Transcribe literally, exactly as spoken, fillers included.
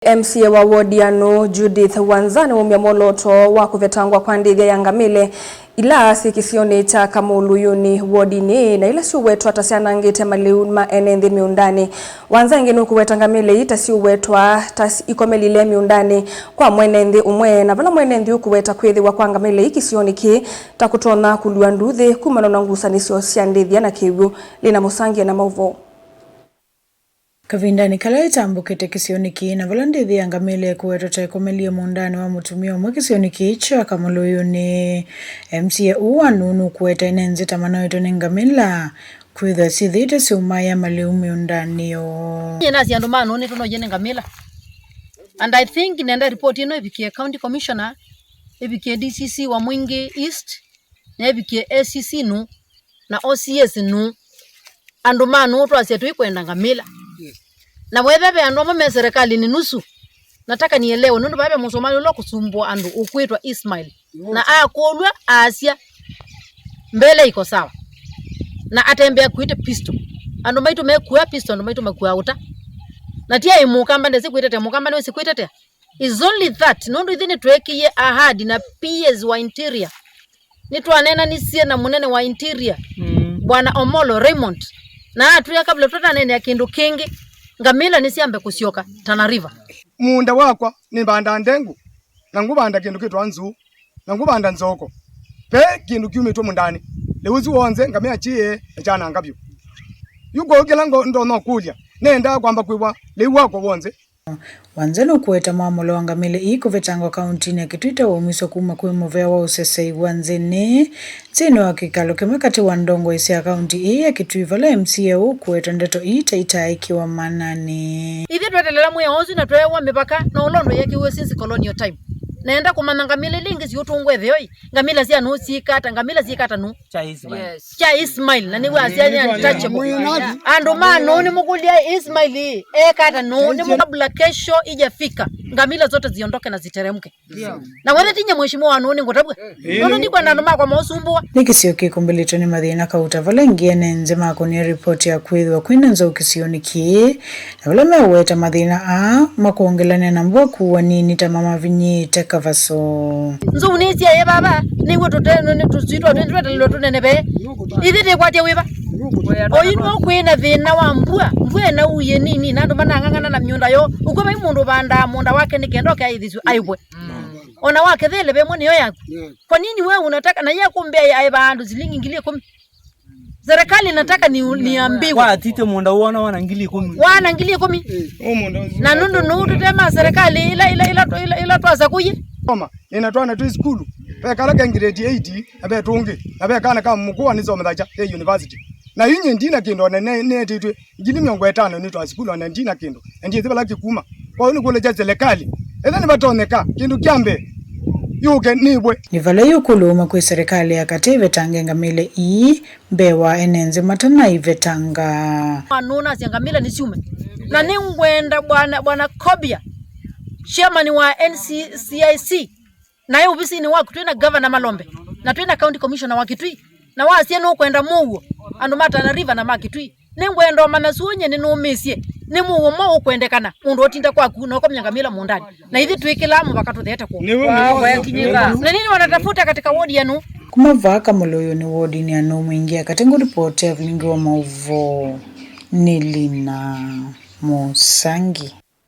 M C A wa wodi ya Nũũ, Judith Wanza, nĩwaumya mwolooto wa kũvetangwa kwa ndĩthya ya ngamĩle ila syĩ kĩsionĩ kya Kamũlũyũnĩ wodinĩ, na ila syũwetwa ta syanangĩte malĩu ma ene nthĩ mĩũndanĩ. Wanza ĩngĩ nũkũweta ngamĩle ii ta syũwetwa ta s-, ikomelile mĩũndanĩ kwa mwene nthĩ ũmwe, na vala mwene nthĩ ũkũweta kwĩthĩwa kwa ngamĩle ii kĩsionĩ kĩĩ ta kũtonya kũlua nduuthĩ kumana na ngusanĩsyo sya ndĩthya na kĩw'ũ. Lina Mũsangie na maũvoo. Kavindanĩ kala ĩtambũkĩte kĩsionĩ kĩĩ, na vala ndĩthya ya ngamĩla ĩkũwetwa ta ĩkomelie mũũndanĩ wa mũtumĩa ũmwe kĩsionĩ kĩĩ kya Kamũlũyũnĩ, M C A ũũ wa Nũũ nũkũweta ene nzĩ ta manoetwe nĩ ngamĩla kwĩthwa syĩthĩĩtwe syũmaĩa malĩu mĩũndanĩ yoo. Nyie nasya andũ ma Nũũ nĩtũnoie nĩ ngamĩla. And I think nenda report ĩno ĩvikie County Commissioner, ĩvikie D C C wa Mwingi East, na ĩvikie A C C Nũũ, na O C S Nũũ. Andũ ma Nũũ twasya tũikwenda ngamĩla. Na wetha ve andũ amwe me serikalini nusu, nataka nielewe, nũndũ vaa ve mũsomali ũla ũkũsumbũa andũ ũkwĩtwa Ismail. Na akũlw'a aasya, mbele iko sawa. Na atembea akuĩte pistol. Andũ maitũ mekuaa pistol, andũ maitũ makuaa ũta. Na ti aĩ mũkamba ndesĩ kwĩtetea, mũkamba nĩwĩsĩ kwĩtetea. It's only that, nũndũ ithyĩ nĩtweekĩie ahadi na P S wa interior. Nĩtwaneenanisye na mũnene wa interior, mm, Bwana Omolo Raymond. Na atwĩa kabla tũtaneenea kĩndũ kĩngĩ, ngamĩla nĩsyambe kũsyoka Tana River. Mũũnda wakwa nĩvandaa ndengũ, na ngũvanda kĩndũ kĩtwa nzũũ, na ngũvanda nzoko. Ve kĩndũ kyumĩtwe mũũndanĩ, lĩu ũsu w'onthe ngamĩla kyĩe na kyananga vyũ. Yu kwoou kĩla ngo-, ndonya ũkũlya, nendaa kwamba kwĩw'a lĩu wakwa w'onthe. Wanza nũkũweta mwamũlo wa ngamĩla ii kũvetangwa kauntinĩ ya Kitui ta waumisye kuma kwĩ mũvea wa ũsesei wa nthĩnĩ nthĩnĩ wa kĩkalo kĩmwe katĩ wa ndongoi sya kaunti ĩĩ ya Kitui, vala M C A ũkũweta ndeto ii ta itaaĩkĩwa mananĩ. Ithyĩ twetelela mwĩao ũsu na tweew'a mĩvaka na ũla ũndũ yeekĩiwe since colonial time. Nenda kũmanya ngamĩla ila ingĩ siũtũngwa ĩtheo ĩ, ngamĩla sya Nũũ syĩka ata, ngamĩla syĩka ata Nũũ? Kya Ismail. Yes. Kya Ismail, na nĩw'o asya nĩ untouchable. Andũ ma Nũũ nĩmũkũlya Ismail ĩ, eka ata Nũũ? Nĩ kabla kesho ijafika, ngamila zote ziondoke na ziteremke. Na wethe tinye mheshimiwa wa Nũũ nĩngũtavw'a. Nũndũ ndikwenda andũ makwa maũsumbũa. Nĩ kĩsio kĩkumbĩlĩtwe nĩ mathĩna kauta vala ĩngĩ ene nzĩ makonie ripoti ya kwĩthĩwa kwĩna nzou kĩsionĩ kĩĩ. Na vala meweta mathĩna aa makwongelany'a na mbua kuwa nini ta mamavinyĩĩte kavaso. Nzou nĩsyaĩe vava, nĩw'o tũte-, nĩ tũsitwa twĩthĩ twetelelwe tũneneve. Ithyĩ tĩkwatya wĩva? Oyu no kwĩ na thĩna wa mbua, mbua ĩnauie nini, na andũ manang'ang'ana na mĩũnda yoo. Ũkw'o vai mũndũ ũvandaa mũũnda wake nĩ kenda oke aĩthĩsw'e aĩvwe. Ona wakethele ve mwe nĩyo yaku. Kwa nini wewe unataka, na yeye kumbe aĩva andũ silingi ngili ĩkũmi? Serikali inataka ni, niambiwe. Watite mũũnda wona wana ngili ĩkũmi. Wana ngili ĩkũmi. Na nũndũ Nũũ tũtema serikali ila, ila, ila, ila, ila twasa kuye. Soma, nĩna twana twĩ sukulu. Ve kala ke grade eight, na ve tũngĩ, na ve kana ka mũkũa nĩsomethasya ke university. Na inye ndina kĩndũ, ona ne-, neetĩtwe ngili mĩongo ĩtano nĩ twa sukulu, ona ndina kĩndũ. Na ndiĩsĩ vala kĩkuma. Kwa hiyo nĩkũlĩkya serikali, ethĩwa nĩvatonyeka, kĩndũ kya mbee, yũke nĩvwe. Nĩ vala yũkũlũũma kwĩ serikali ya katĩ ĩvetange ngamĩla ii mbee wa ene nzĩ matanaivetanga. Nũũ nasya ngamĩla nĩsyume. Na nĩngwenda bwana, bwana Kobia, chairman wa N C C I C, naĩ ovisinĩ waku twĩ na Governor Malombe, na twĩ na County Commissioner wa Kitui, na wasya nũkwenda mũuo andũ ma Tana River na ma Kitui. Nĩngwenda ũmanya suo nye nĩnũmĩsye, nĩ mũuo mwaũ ũkwendekana, mũndũ ũtinda kwaku na ũkomya ngamĩla mũũndanĩ, na ithyĩ twĩkĩlaa mũvaka tũtheete kwoo. Nĩw'o, nĩw'o. Na nini wanatafuta katika wodi ya Nũũ? Kuma vaa Kamũlũyũnĩ wodinĩ ya Nũũ Mwingi ya katĩ, ngũripoti Evelyn Ngiwa, maũvoo nĩ Lina Mũsangi.